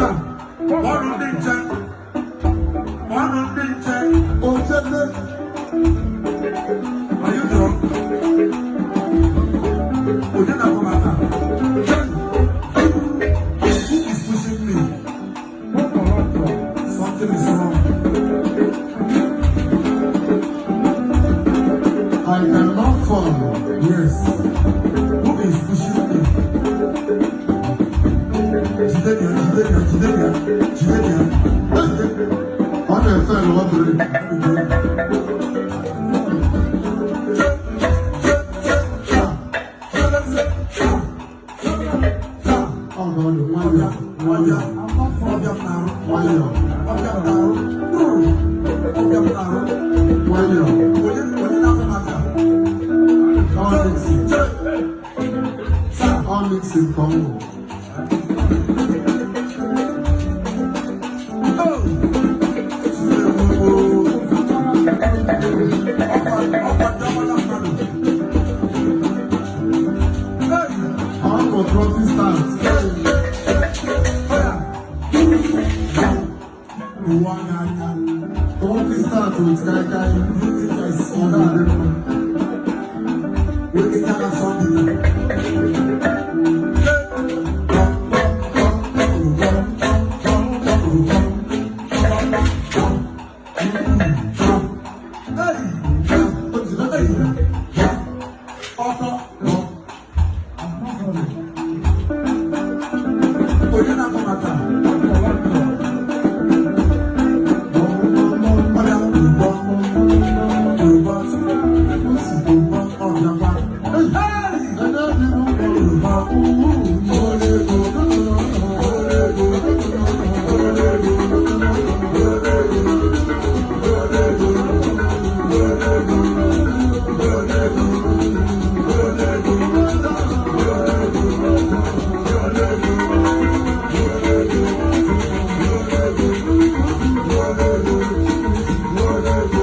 Ọnụ ndị nche. Ọnụ ndị nche. Ochete. Are you drunk? Onye na-akpọ m aka? Who is pushing me? Something is wrong. I cannot fall. Yes. Who is pushing me? Jide ya, jide ya, jide ya, jide ya. Jide. Ọ na-efe lụọ brake. Ọ nọ ọdụ nwayọọ nwayọọ nwayọọ nwayọọ. Ọ mixing. Ọ mixing ka ọ nwụ. Ọ bụ trophy start. Ụwa n'anya. Trophy start with kai kai. Ọ ga-adị mma. Wetin ya na Sunday? O jide. Ọkọ. Onye na-akọ maka ọbịa ụgbọ ụgbọ ụgbọ ọbịakwa. Ụgbọ olego olego olego olego olego olego olego olego olego olego olego.